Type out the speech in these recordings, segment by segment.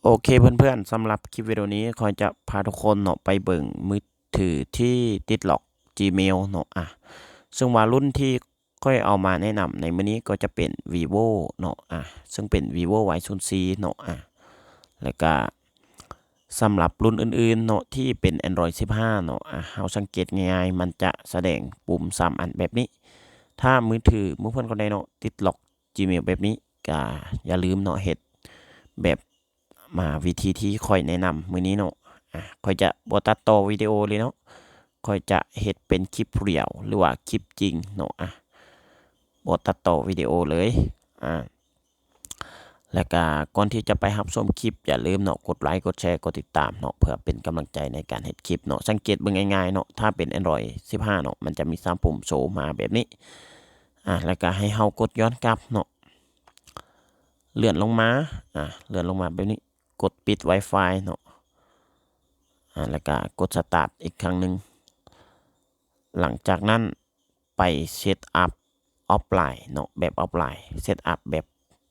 ໂອເຄເພື່ອນໆ ສຳລັບຄລິບວິດີໂອນີ້ ຂ້ອຍຈະພາທຸກຄົນເນາະ ໄປເບິ່ງມືຖືທີ່ຕິດລັອກ Gmail ເນາະ ອາ ເຊິ່ງວ່າລຸ້ນທີ່ຂ້ອຍເອົາມາແນະນຳໃນມື້ນີ້ກໍຈະເປັນ Vivo ເນາະ ອາ ເຊິ່ງເປັນ Vivo Y ສູນສີ່ເນາະ ອາ ແລ້ວກະສຳລັບລຸ້ນອື່ນໆເນາະ ທີ່ເປັນ Android ສິບຫ້າເນາະ ອາ ເຮົາສັງເກດງ່າຍໆ ມັນຈະສະແດງປຸ່ມສາມອັນແບບນີ້. ຖ້າມືຖືໝູ່ເພື່ອນຄົນໃດເນາະ ຕິດລັອກ Gmail ແບບນີ້ ກະຢ່າລືມເນາະ ເຮັດແບບມາວິທີທີ່ຂ້ອຍແນະນຳມື້ນີ້ເນາະ ອາ ຂ້ອຍຈະບໍ່ຕັດຕໍ່ວິດີໂອເລີຍເນາະ ຂ້ອຍຈະເຮັດເປັນຄລິບຜູ້ດຽວ ຫຼືວ່າຄລິບຈິງເນາະ ອາ ບໍ່ຕັດຕໍ່ວິດີໂອເລີຍ ອາ ແລ້ວກະກ່ອນທີ່ຈະໄປຮັບຊົມຄລິບ ຢ່າລືມເນາະ ກົດໄລ ກົດແຊ ກົດຕິດຕາມເນາະ ເພື່ອເປັນກຳລັງໃຈໃນການເຮັດຄລິບເນາະ. ສັງເກດເບິ່ງງ່າຍໆເນາະ ຖ້າເປັນ Android ສິບຫ້າເນາະ ມັນຈະມີສາມປຸ່ມໂຊມາແບບນີ້ ອາ ແລ້ວກະໃຫ້ເຮົາກົດຍ້ອນກັບເນາະ ເລື່ອນລົງມາ ອາ ເລື່ອນລົງມາແບບນີ້ ກົດປິດ Wi-Fi ເນາະ ອາ ແລ້ວກະກົດ Start ອີກຄັ້ງໜຶ່ງ. ຫຼັງຈາກນັ້ນໄປ Set Up Offline ເນາະ ແບບ Offline Set Up ແບບ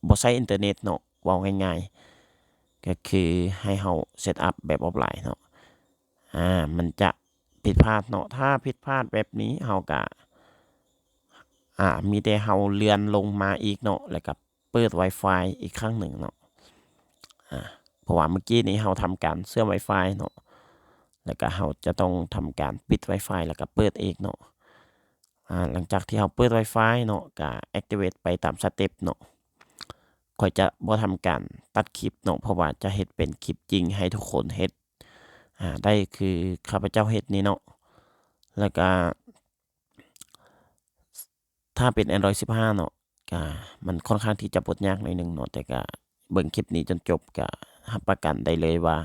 ບໍ່ໃຊ້ອິນເຕີເນັດເນາະ ເວົ້າງ່າຍໆ ກໍຄືໃຫ້ເຮົາ Set Up ແບບ Offline ເນາະ ອາ ມັນຈະຜິດພາດເນາະ. ຖ້າຜິດພາດແບບນີ້ ເຮົາກະ ອາ ມີແຕ່ເຮົາເລື່ອນລົງມາອີກເນາະ ແລ້ວກະເປີດ Wi-Fi ອີກຄັ້ງໜຶ່ງເນາະ ອາ ເພາະວ່າເມື່ອກີ້ນີ້ເຮົາທຳການເຊື່ອມ Wi-Fi ເນາະ ແລ້ວກະເຮົາຈະຕ້ອງທຳການປິດ Wi-Fi ແລ້ວກະເປີດອີກເນາະ. ອາ ຫຼັງຈາກທີ່ເຮົາເປີດ Wi-Fi ເນາະ ກະ Activate ໄປຕາມສະເຕັບເນາະ. ຂ້ອຍຈະບໍ່ທຳການຕັດຄລິບເນາະ ເພາະວ່າຈະເຮັດເປັນຄລິບຈິງໃຫ້ທຸກຄົນເຮັດ ອາ ໄດ້ຄືຂ້າພະເຈົ້າເຮັດນີ້ເນາະ. ແລ້ວກະ ຖ້າເປັນ Android ສິບຫ້າເນາະ ກະມັນຄ່ອນຂ້າງທີ່ຈະບົດຍາກໜ້ອຍໜຶ່ງເນາະ ແຕ່ກະເບິ່ງຄລິບນີ້ຈົນຈົບ ກະຮັບປະກັນໄດ້ເລີຍວ່າ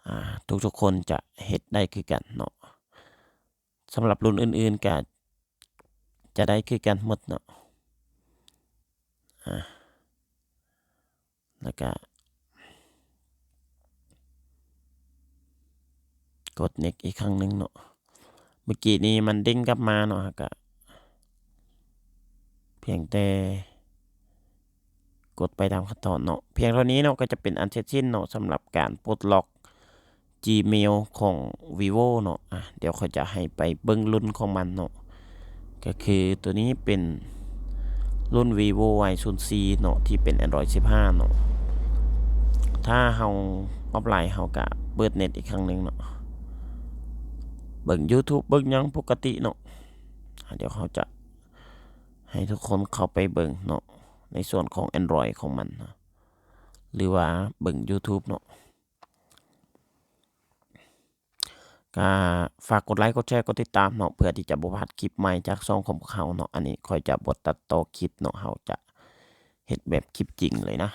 ອາ ທຸກໆຄົນຈະເຮັດໄດ້ຄືກັນເນາະ. ສຳລັບລຸ້ນອື່ນໆ ກະຈະໄດ້ຄືກັນໝົດເນາະ ອາ ແລ້ວກະກົດ Next ອີກຄັ້ງໜຶ່ງເນາະ. ເມື່ອກີ້ນີ້ມັນເດ້ງກັບມາເນາະ ເຮົາກະພຽງແຕ່ກົດໄປຕາມຂັ້ນຕອນເນາະ. ພຽງເທົ່ານີ້ເນາະ ກໍຈະເປັນອັນເສັດສິ້ນເນາະ ສຳລັບການປົດລັອກ Gmail ຂອງ Vivo ເນາະ. ອາ ດຽວຂ້ອຍຈະໃຫ້ໄປເບິ່ງລຸ້ນຂອງມັນເນາະ ກໍຄືໂຕນີ້ເປັນລຸ້ນ Vivo Y ສູນສີ່ເນາະ ທີ່ເປັນ Android ສິບຫ້າເນາະ. ຖ້າເຮົາ Offline ເຮົາກະເປີດເນັດອີກຄັ້ງໜຶ່ງເນາະ ເບິ່ງ YouTube ເບິ່ງຫຍັງປົກກະຕິເນາະ. ອາ ດຽວເຮົາຈະໃຫ້ທຸກຄົນເຂົ້າໄປເບິ່ງເນາະ ໃນສ່ວນຂອງ Android ຂອງມັນເນາະ ຫຼືວ່າເບິ່ງ YouTube ເນາະ. ກະຝາກກົດໄລ ກົດແຊ ກົດຕິດຕາມເນາະ ເພື່ອທີ່ຈະບໍ່ພາດຄລິບໃໝ່ຈາກຊ່ອງຂອງພວກເຮົາເນາະ. ອັນນີ້ຂ້ອຍຈະບໍ່ຕັດຕໍ່ຄລິບເນາະ ເຮົາຈະເຮັດແບບຄລິບຈິງເລີຍນະ.